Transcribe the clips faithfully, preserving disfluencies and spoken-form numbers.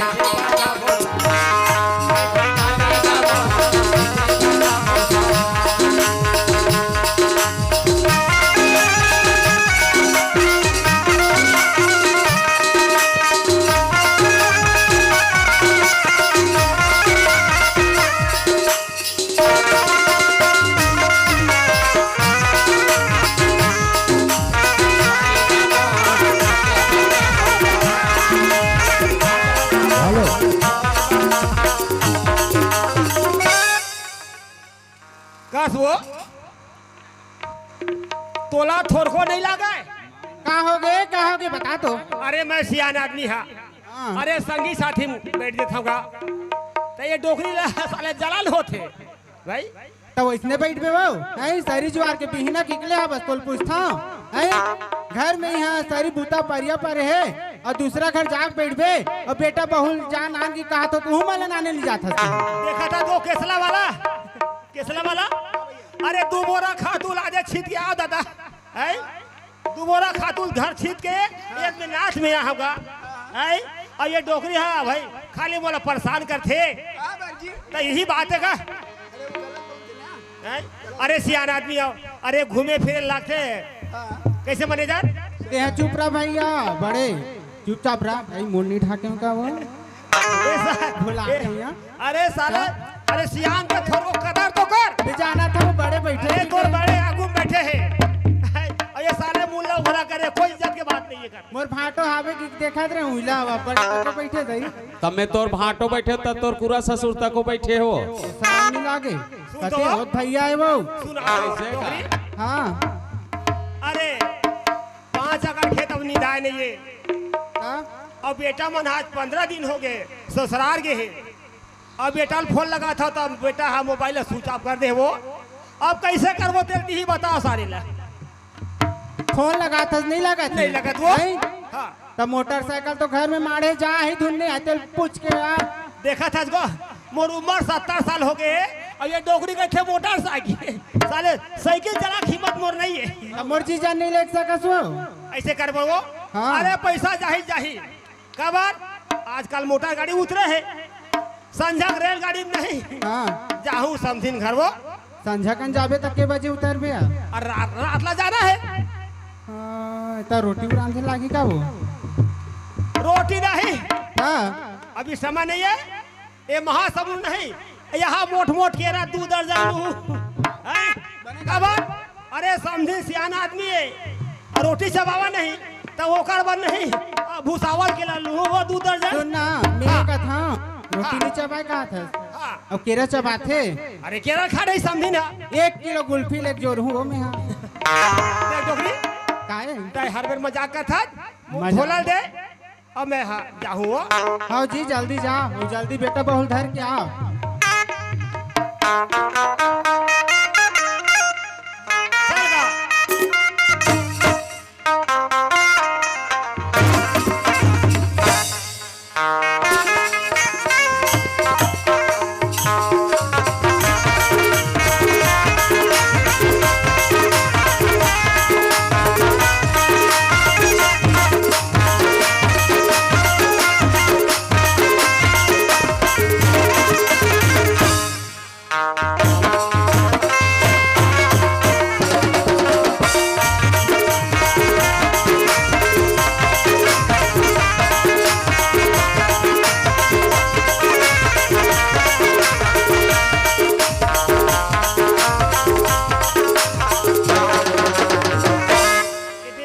Hello. कस वो? तोला थोरको नहीं लागे? का हो गे, का हो गे, बता तो। अरे, मैं सियान आदमी हा। हाँ। अरे, संगी साथी बैठ देत हँव गा। त ये डोकरी ला साले जलन होथे, भाई। त वइसने बइठबे वो, हैं? सरी जुवार के बिहना किकले हा, बस तोल पूछथँव, हैं? घर में इहाँ सरी बूता परिया परे हे, अउ दूसरा घर जाके बइठबे, अउ बेटा बहू जान आन की कहा तो तू मन ला नाने ले जात हस। देखा था तो केसला वाला, केसला वाला, अरे, दू बोरा खातू लादे छीत के आव दादा, हैं? दू बोरा खातू घर छीत के एक में नाच में यहाँ होगा, हैं? अउ ये डोकरी हा भाई, खाली मोला परेशान करथे। त यही बात हे का? हैं? अरे सियान आदमी आव, अरे घूमे फिरे लागथे। कइसे मैनेजर? तेहा चुप रह भइया, बड़े चुपचाप रह भाई, मुड़ नहीं ढाके का वो। ए सा-, भुला ए, गया। अरे साला, अरे सियान के थोरको कदर तो कर। बे जाना था वो बड़े बैठे अरे हैं। तोर बड़े आगू में बैठे हे। अउ ये साले मुल्ला उघरा करे, कोई इज्जत के बात नहीं हे कर। मोर भांटो हावे कि देखत रहे उइला हवा पर तो बैठे दई। तब मैं तोर भांटो बैठे त तोर पूरा ससुर तको बैठे हो। साल नहीं लागे। सुन तो कते वो। होत भइया हे वो। सुन, हाँ, कैसे का? डोकरी। हाँ। अरे, पाँच एकड़ खेत अब निंदाय नहीं हे। का? अउ बेटा मन आज पंद्रह दिन हो गे, ससुरार गे हे। अउ बेटा ल फोन लगाथँव, त बेटा हा मोबाइल ला स्विच ऑफ कर दे वो। अब कइसे करबो, तेल तिही बता सारे ला। फोन लगाथस, नहीं लगत नहीं हे? लगत वो। नहीं? हाँ। त मोटरसाइकिल तो घर में माड़े जा ही धुन नहीं आते, पूछ के आ। देखत हस गो, मोर उमर सत्तर साल हो गे, अउ ये डोकरी कहिथे मोटरसाइकिल। साले साइकिल चला के हिम्मत मोर नहीं हे। त मोर जीजा नहीं ले सकस वो? अइसे करबो वो? हाँ। अरे पइसा जाही, जाही। काबर? आजकल मोटर गाड़ी उतरे हे, संझा के रेलगाड़ी में नहीं। हाँ। जाहूँ समधिन घर वो। संझा कन जाबे त के बजे उतरबे आ? अरे रा-, रात ला जाना हे। हाँ, त रोटी रांधे लागी का वो? रोटी नहीं। हाँ। अभी समय नहीं हे। ए महासमुंद नहीं, यहाँ मोट मोट केरा दू दर्जन लूहूँ। हैं? काबर? अरे समधी सियान आदमी हे, अउ रोटी चबावा नहीं, त ओकर बर नहीं, अ, भुसावल केरा लूहूँ वो दू दर्जन। सुन ना, मैं हाँ। कथँव, रोटी हाँ। नहीं चबाय कहत हस। हाँ। अउ केरा चबाथे। अरे केरा खा नहीं समधी ना। एक किलो गुल्फी ले जोरहूँ वो मैं हा। देख डोकरी, काहे? तैं हर बेर मजाक करथस, मजाक। भोला दे। अब मैं हा, जाहूँ वो। हव जी, जल्दी जा, अउ जल्दी बेटा बहू ल धर के आ। चल गा।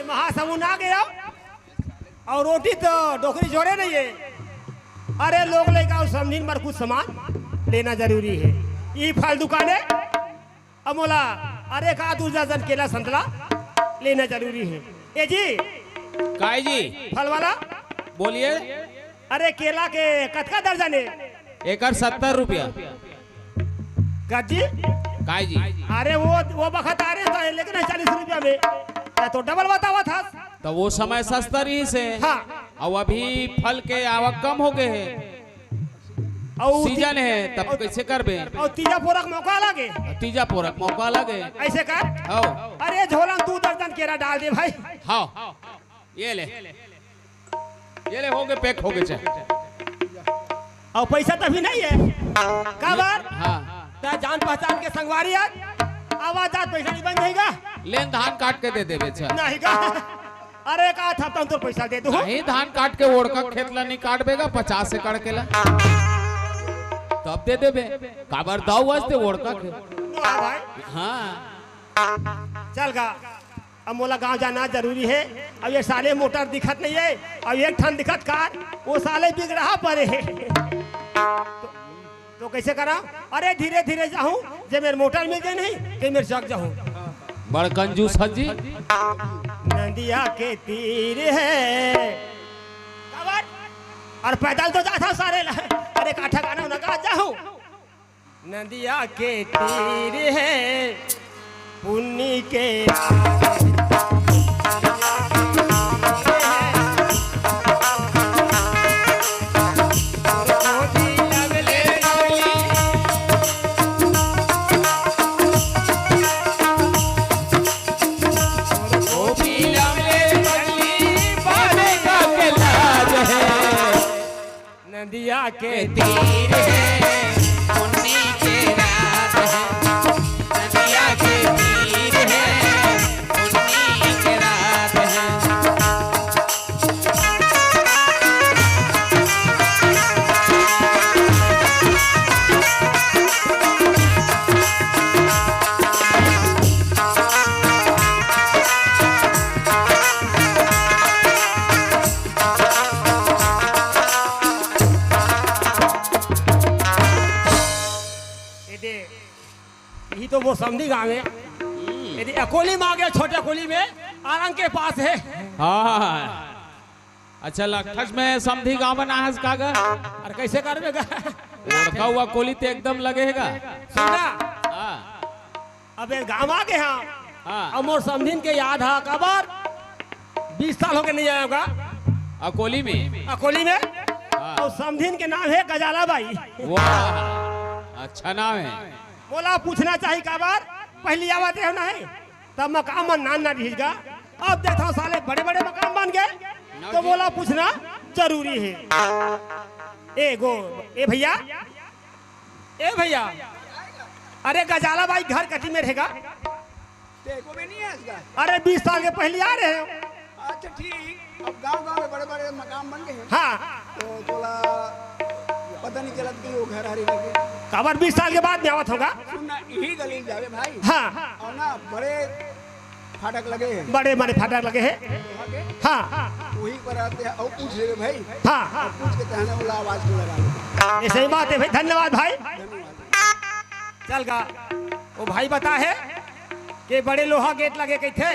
महासमुंद आ गया। अउ रोटी तो डोकरी जोरे नहीं हे। अरे लोग लइका अउ समधिन बर कुछ सामान लेना जरूरी हे। ई फल दुकान हे, अउ मोला अरे का दू दर्जन केला संतरा लेना जरूरी हे। ए जी। काय जी? फल वाला। बोलिए। अरे केला के कतका दर्जन हे? एकर सत्तर रुपया। का जी? काय जी? अरे वो, वो बखत आ रहे था, लेकिन है चालीस रुपया में। या तो डबल बतावा था। त वो समय सस्ता रहिस हे। हाँ। अउ अभी फल के आवक कम हो गे हे। अउ सीजन हे, तब अउ कइसे करबे? अउ तीजा पोरा के मौका लागे। तीजा पोरा के मौका लागे। अइसे कर। हव। अरे झोला में दू दर्जन केरा डाल दे भाई। हव। ये ले। ये ले, हो गे, पैक हो गे, चल। अउ पैसा तभी नहीं है। काबर? हाँ। त जान पहचान के संगवारी यार, आवाज जात पैसा नहीं बन जाएगा। लेन धान काट के दे देबे, अच्छा। नहीं का? अरे का था, तुम तो पैसा दे दो। नहीं, धान काट के ओड़का खेत ला नहीं काटबे गा, पचास एकड़ के ला। तब दे देबे। काबर दाऊ वास्ते ओड़का खेत। वाह भाई। हाँ। चल गा। अब मोला गांव जाना जरूरी है। अब ये साले मोटर दिखत नहीं है, अब एक ठन दिखत कार, वो साले बिगड़हा परे है। तो, तो कैसे करा? अरे धीरे धीरे जाहूं, जे मेर मोटर मिल जाए नहीं, ते मेर जग जाहूं। बड़ कंजूस ह जी। नदिया के तीर है। काबर? अउ पैदल तो जात हंव सारे ला। अरे का ठिकाना ना का जाहूं। नदिया के तीर है पुन्नी के। नदिया के तीर है, पुन्नी के रात है। नदिया के तीर है, पुन्नी के रात है। ये दे, यही तो वो समधी गांव है। ये दे, अकोली में आ गया, छोटे अकोली में, आरंग के पास है। हाँ। अच्छा, लखस में समधी गांव बना है इसका घर? अरे कैसे करबे गा? ओड़का हुआ अकोली ते एकदम लगे है गा। सुन ना। हाँ। अब ये गांव आ गए हाँ। हाँ। अब मोर समधिन के याद हा, काबर? बीस साल हो गए नहीं आया होगा। अकोली में? अकोली में। हाँ। अउ समधिन के नाम है गजाला बाई। वाह, अच्छा नाम है। मोला पूछना चाही काबर? पहली आवत रहे ना है, तब मकान मन नान ना रहिस गा। अब देखत हंव साले बड़े-बड़े मकान बन गए, तो मोला पूछना जरूरी है। ए गो, ए भैया, ए भैया, अरे गजाला बाई घर कती में रहेगा? देखो भी नहीं है इसका। अरे बीस साल के पहले आ रहे हो। अच्छा ठीक, अब गांव गांव में बड़े बड़े मकान बन गए हैं। हाँ। तो थोड़ा पता नहीं चलत कि वो घर हरी लगे। काबर बीस साल के बाद में आवत होगा। सुन ना, यही गली जावे भाई। हाँ। और ना बड़े फाटक लगे हैं। बड़े बड़े फाटक लगे हैं। वहाँ के हाँ। वहीं पर आते हैं और पूछ लेवे भाई। हाँ। और पूछ के तहने वाला आवाज को लगा ले। ये सही बात है भाई, धन्यवाद भाई। धन्यवाद। चल गा, वो भाई बता है कि बड़े लोहा गेट लगे कथे,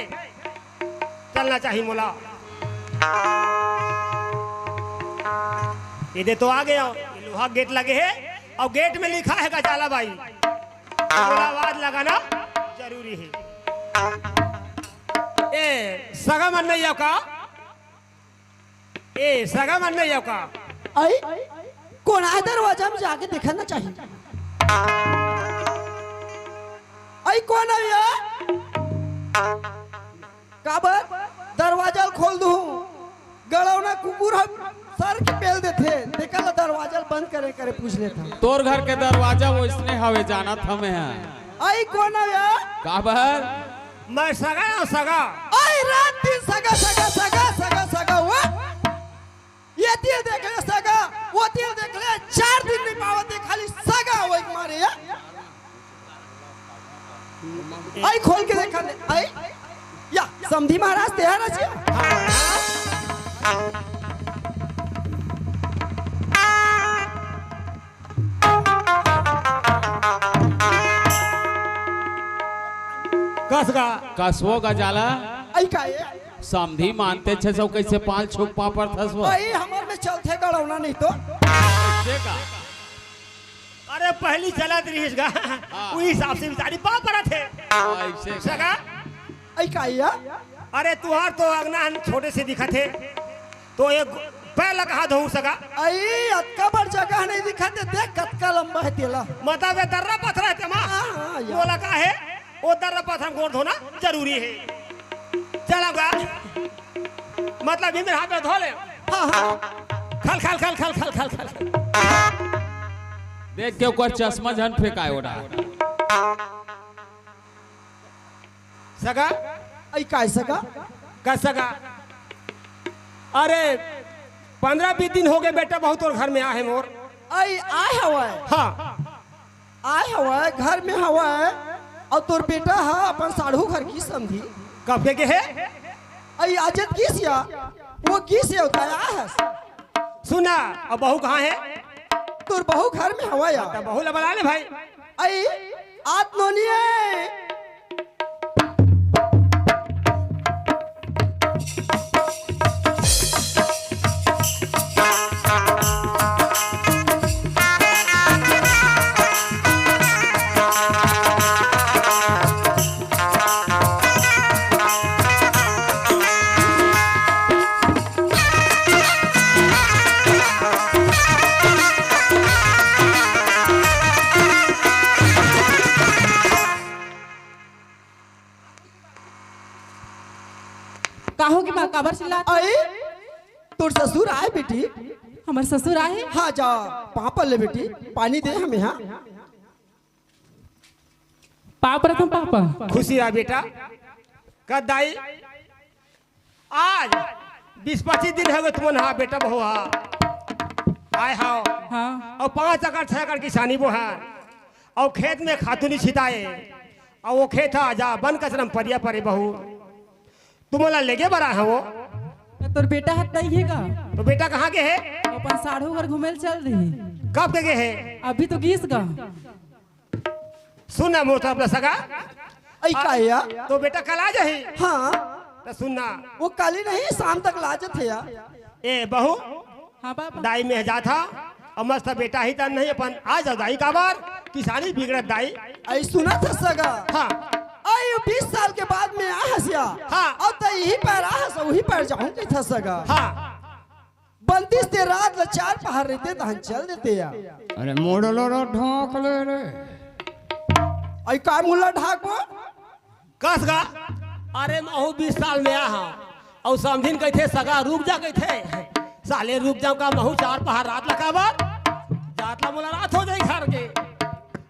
चलना चाहिए मोला। ये दे तो आ गया, ये लोहा गेट लगे है और गेट में लिखा है गजाला बाई। मोला आवाज लगाना जरूरी है। ए सगा मन नहीं हो का? ए सगा मन नहीं हो का? आई कोन आय दरवाजा में जाके देखना चाहिए। आई कोन आय? काबर दरवाजा ल खोल दूं, गड़ौना कुकुर ह सर के पेल देथे, तेकर ला दरवाजा ल बंद करे करे पूछ लेथन। तोर घर के दरवाजा वइसने हवे जानत हमें हा। आई कोन आय? काबर? मैं सगा हूँ, सगा। आई रात दिन सगा, सगा, सगा, सगा, सगा हुआ। ये तिल देख ले सगा, वो तिल देख ले, चार दिन नहीं पावत है, खाली सगा हुआ एक मारे या। आई खोल के देखा ले, आई या समधी महाराज तैयार है जी। कस गा। कसवो गजाला। आई का ये? समधी मानते छे सौ कैसे पाल छुप पापड़ थसवो? आई हमर में चलथे गड़ौना नहीं तो। कैसे का? अरे पहली चलत रहीस गा। हाँ। उही हिसाब से बिचारी पापड़ थे। ऐसे का? सगा? आई का ये? अरे तुहार तो अंगना हन छोटे से दिखत हे। तो एक पैर ला कहाँ धोऊ सगा? आई, अतका बड़ जगह नहीं दिखत हे, देख कतका लंबा हे तेला। मतलब ये दर्रा पथरा हे तेमा? हाँ, हाँ, यार। बोला का हे? वो दर्रा पथरा में गोड़ धोना जरूरी हे। चला गा। मतलब इमर हाथ में धो ले। हाँ, हाँ। खल, खल, खल, खल। देख के ओकर चश्मा झन फेंकाय ओला। सगा, अई काय सगा? का सगा? अरे, पंद्रह बीस दिन होगे बेटा, बहुत तोर घर में आहे मोर। अई आय हवय। हाँ। आय हवय, घर में हवय, अउ तोर बेटा ह अपन साढ़ू घर गिस समधी। कब के गे हे? अई आजत गिस या, वो गिस या उताय आय हस। सुना, अब बहू कहाँ हे? तोर बहू घर में हवय या। त बहू ला बला ले भाई। अई आत नोनी हे। का होगे माँ, काबर चिल्लात? अई, तोर ससुर आय बेटी। हमर ससुर आय हे? हाँ, जा, पाँव पर ले बेटी, पानी दे हमें, हाँ। पाँव परत हँव पापा। खुशी रह बेटा। का दाई, आज बीस पच्चीस दिन होगे तुमन हा बेटा बहू हा आय हव। हाँ। अउ पाँच एकड़ छह एकड़ किसानी बोहा, अउ खेत में खातू नइ छिताए, अउ वो खेत हा जा बन कचरा में परिया परे बहू। तुमन ला लेगे बर आय हँव। त तोर बेटा ह तइही गा। तो बेटा कहाँ गे हे? वो अपन साढ़ू घर घूमे ल चल दिही। कब के गे हे? अभी तो गिस गा। सुन ना मोर तरफ ले सगा। अई का या? तो बेटा कल आ जाही। हाँ। त सुन ना। वो कल ही नहीं, शाम तक ला जाथे या। ए बहू। हाँ बाबा। दाई में जात हा। अउ मस्त बेटा ही तन नहीं अपन आ जाव दाई काबर। किसानी बिगड़त दाई। अई सुनत हस सगा। हाँ। अई बीस साल के बाद में आय हस या। हाँ। अउ त इही पार आय हस, उही पार जाहूँ कहिथस सगा। हाँ। बनतिस ते रात ल चार पहर रहिते तहन चल देते या। अरे मोड़ लो रे, ढाँक ले रे। अई का मुला ढाँकबो? कस गा? अरे महूँ बीस साल में आय हँव, अउ समधिन कहिथे सगा रुक जा कहिथे। साले रुक जाँव का महूँ चार पहर रात ल काबर? जात ला मोला रात हो जाही घर के।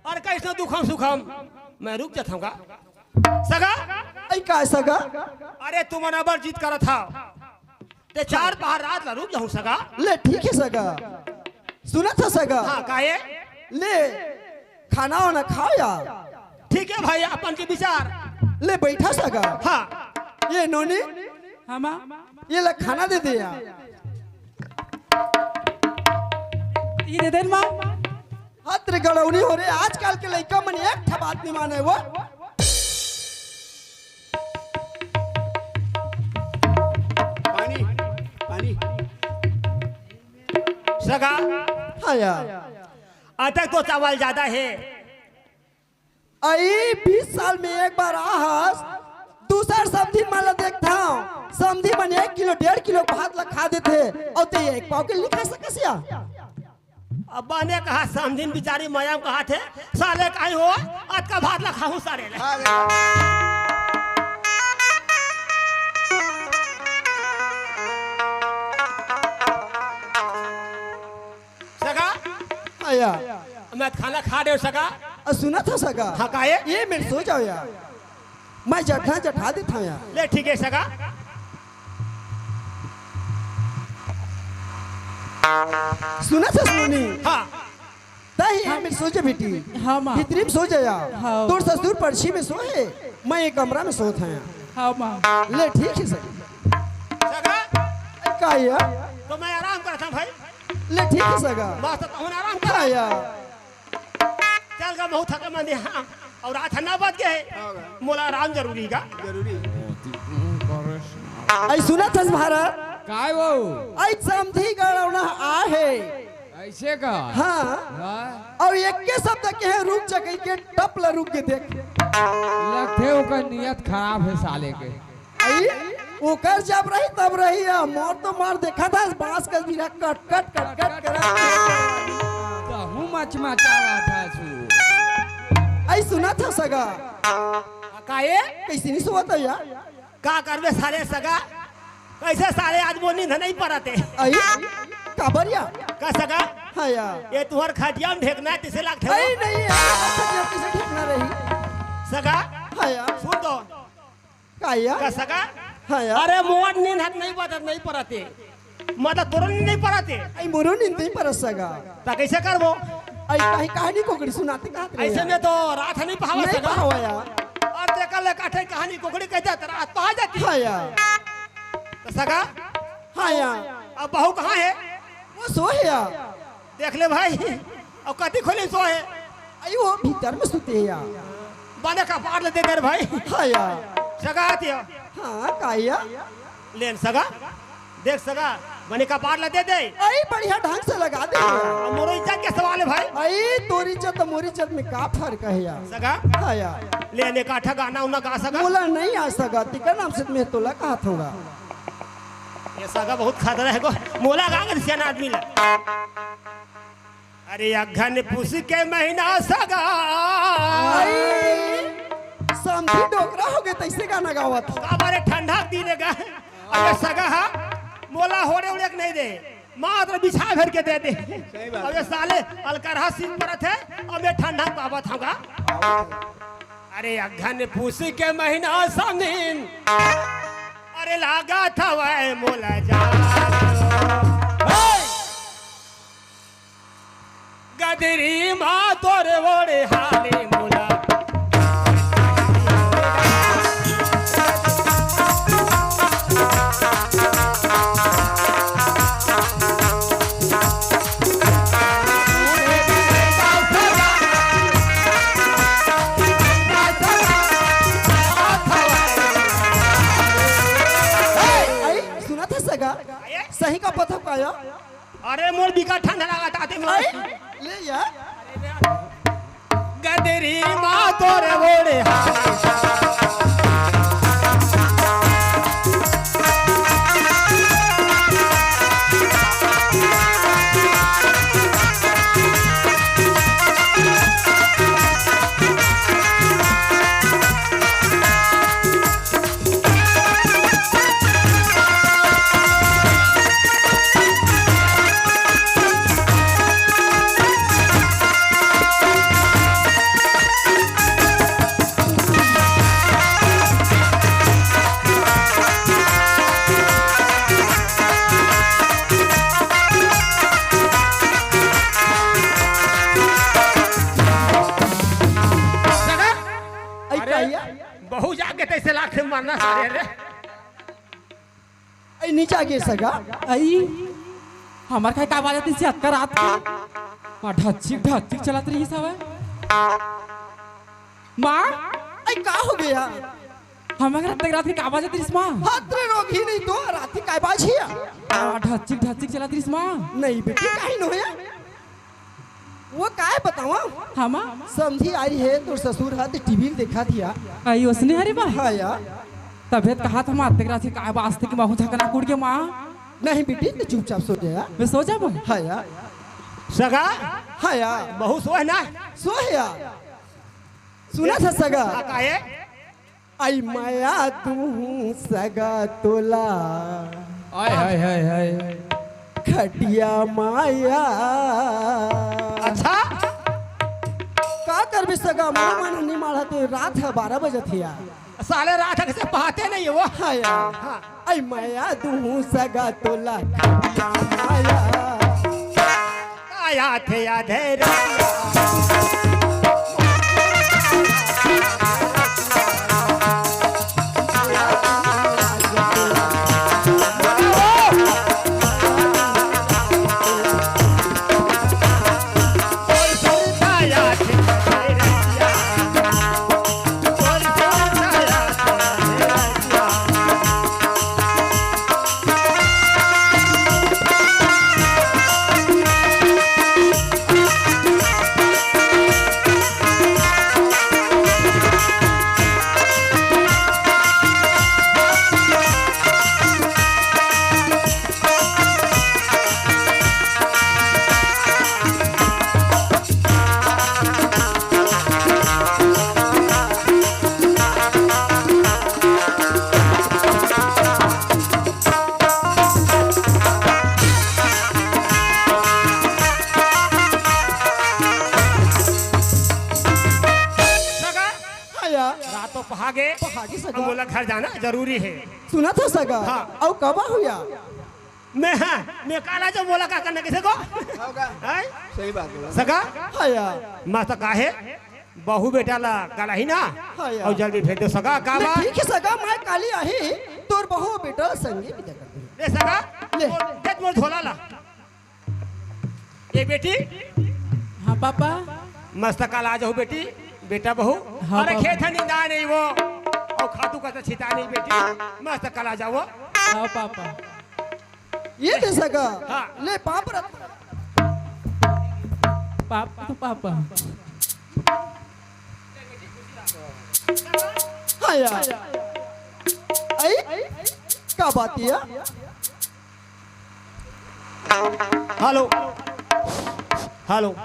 अरे कइसनो दुखम सुखम मैं रुक जाथँव का? सगा? अई का सगा? अरे तुमन अबर जिद करत हव। ते चार पहर रात ला रुक जाहूँ सगा। ले ठीक हे सगा। सुनत हस सगा? हाँ, काहे? ले खाना वाना खाव या। ठीक हे भाई, अपन के बिचार। ले बइठा सगा। हाँ। ए नोनी। हाँ माँ। ए ला खाना दे दे या। ये दे दे माँ। हत रे गड़ौनी हो रे, आजकल के लइका मन एक ठा बात नइ माने वो। पानी, पानी। सगा। हाँ यार। अतक तो चावल जादा हे। अई बीस साल में एक बार आय हस, दूसर समधी मन ला देखथँव, समधी मन एक किलो डेढ़ किलो भात ला खा देथे, अउ ते एक पाव के नइ खा सकस या। अब बने कहा समधिन बिचारी मया म कहाथे, साले काई हो, अतका भात ला खाहूँ साले ले। सगा? आया। मैं खाना खा डरेंव सगा। अ, सुनत हस सगा? हाँ, काहे? ए मेर सो जाव या। मैं जठना जठा देथँव या। ले, ठीक हे सगा। सुनत हस नोनी? हाँ। तहीं ए मेर सो जा बेटी। हाँ, माँ। भीतरी में सो जा या। हाँ। तोर ससुर परछी में सोहे, मैं ए कमरा में सोत हँव या। हाँ, माँ। ले, ठीक हे सगा। सगा? का या? तो मैं आराम करथँव भाई। ले, ठीक हे सगा। बस, तो तहूँ आराम कर। हाँ या। चल गा, महूँ थका मन हे, हाँ। अउ रात ह नौ बज गे हे। हाँ गा। मोला आराम जरूरी गा। जरूरी। अई सुनत हस भारत? काय वो? अई समधी गड़ौना आहे। अइसे का? हाँ। हाँ। अउ एके शब्द कहे रुक जा कहिके टप ला रुक गे देख। लगथे ओकर नियत खराब हे साले के। अई, ओकर जब रही तब रही, आ, मोर तो मार देखत हस, बांस कस बीड़ा कट, कट, कट, कट करत। तहूँ मचमचावत हस। अई, सुनत हस सगा? काये? कइसे नइ सोवत हस या? का करबे साले सगा? कइसे साले आज मोर नींद नइ परत हे? अई, काबर या? का सगा? हाँ या। ये तुँहर खटिया म ढेकना हे, तइसे लागथे वो। अई नहीं यार, खटिया कइसे ढेकना रही? सगा, हाँ या। सुन तो। का या? का सगा? हाँ या। अरे मोर नींद हाथ नहीं पड़त, नहीं पड़त हे। मतलब तोरो नींद नहीं पड़त हे। अई मोरो नींद नहीं पड़त सगा। त कइसे करबो? अई कहीं कहानी कोकड़ी सुनाते कहत रहे अइसे यार। में तो रात ह नहीं पहावा नहीं सगा। पहावा यार। अउ तेकर ले काठे कहानी कोकड़ी कहिथे त रात पहा जाती। हाँ या। त सगा? हाँ या। अब बहू कहाँ हे? वो सो हे या। देख ले भाई, अउ कती खोली सो हे। अई वो भीतर में सुते हे या। बने कपाट ल दे दे रे भाई। हाँ या। सगा आती हो। हाँ, का या? लेन सगा, देख सगा, बने कपाट ल दे दे। अई बढ़िया ढंग से लगा दे या। अब मोरो इज्जत के सवाल हे भाई। अई तोर इज्जत अउ मोर इज्जत में का फर्क हे या? सगा, हाँ या। लेन एक आठा गाना उना गा सगा। मोला नहीं आ सगा, तेकर नाम से मैं तोला कहत हँव गा। ये सगा बहुत खतरा हे गो। मोला गा के सियान आदमी ला। अरे अगहन पूस के महीना सगा। अई, समधी डोकरा हो गे, तइसे गाना गावत। का बारे ठंडा के दिन हे गा। अरे सगा हा, मोला होड़े उड़े के नहीं दे, मात्र बिछा भर के दे दे। सही बात। अबे साले अलकरहा सीन परत हे, अबे ठंडा पावत हँव गा। अरे अगहन पूस के महीना समधिन, अरे लागत हवय मोला जान। हे! गदरी मा तोर ओढ़े हाली मोला। अई, सुनत हस सगा? सही का पता पाया? अरे मोर बिकट ठंडा लागत आते में। अई, ले या। गदरी मा तोर ओढ़े हाली। अरे, अरे, कहिया? बहुत जाके तइसे लाखे मरना सारे रे। अई नीचा गे सगा। अई, हमर खाए का बाजत हे अतका रात के? माँ ढच्चिक ढच्चिक चलत रहिस हवय। माँ, अई का हो गे? हमर घर अतका रात के का बाजत रहिस माँ? हाथ रे रोगही नहीं तो रात के का बाजही? माँ ढच्चिक ढच्चिक चलत रहिस माँ। नहीं बेटी, काहे नो हे? वो काय बतावं? हाँ माँ। समधी आय हे, तोर ससुर ह ते टीवी ल देखत हे या। अई ओसने हरे बा? हाँ या। तभे त कहात हँव माँ, अतेक रात के काय बाजथे कि महूँ झकना कुड़ के माँ। नहीं बेटी, तैं चुपचाप सो जा या। मैं सो जाबो? हाँ या। सगा? हाँ या। बहू सो हे ना? सो हे या। सुनत हस सगा? हाँ, काहे? अई मया दूहूँ सगा तोला। हाय, हाय, हाय, हाय। खटिया माया। अच्छा? का करबे सगा, मोर मन नइ माढ़त हे, रात ह बारह बजत हे यार। साले रात ह कइसे पहाते नहीं हे वो? हाँ यार। हाँ। अई मया दूहूँ सगा तोला खटिया माया। आया थे आधे रतिया। पहागे। पहागे सगा। अब मोला घर जाना जरूरी हे। सुनत हो सगा? हाँ। अउ कब आहू या? मैं, हाँ, मैं काला जो मोला का करना किसे को? होगा। हैं? सही बात बोला। सगा? हाँ या। मस्त काहे? बहू बेटा ला काला ही ना? हाँ या। अउ जल्दी भेज दो सगा, का ले बा? ठीक हे सगा, मैं काली आही, तोर बहू बेटा ला संगे विदा कर दे। ले सगा, ले। मोर, दे मोर झोला ला। ए बेटी। हाँ पापा। मस्त काला आ जाहू बेटी, बेटा बहू। हाँ अरे पापा। खेत ह निंदा नहीं वो, अउ खातू का तो छिता नहीं बेटी, मस्त काला आ जाओ। हाँ पापा। ये दे सगा। हाँ। ले पाप रत। पाप तो पापा। हाँ यार। आई? का बात या? Hello, hello.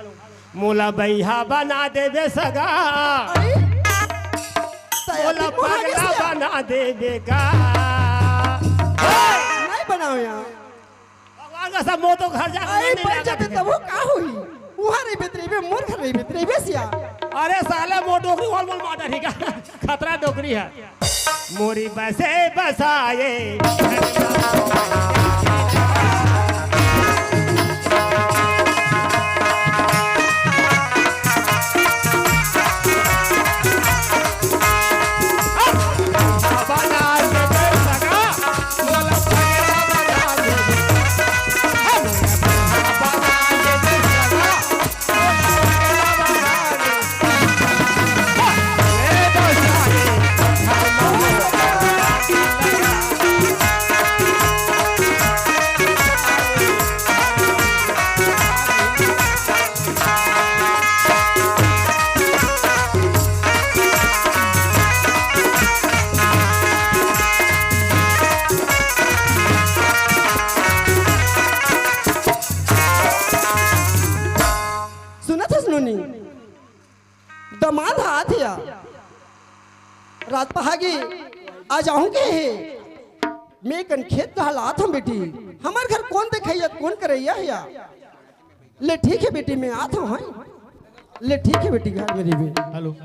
मोला बइहा बना देबे सगा। अरे, मोला पगला बना देबे का। नहीं बनाओ यार। भगवान का सब मोटो घर जा अरे, बन जाते तब वो का होही? उहाँ रहिबे त रहिबे, मोर घर रहिबे त रहिबे सिया। अरे साले, मोर डोकरी वाल बोल माटा, ठीक है? खतरा डोकरी है। मोरी बसे बसाए। सुनत हस नोनी, दमाद हाथ या रात पहागी आ जाहूं के हे। मैं कन खेत डहर आत हूं बेटी, हमर घर कोन देखइया, कोन करइया हे या? ले ठीक हे बेटी, मैं आत हूं, हाँ। ले ठीक हे बेटी, घर में रहिबे। हेलो।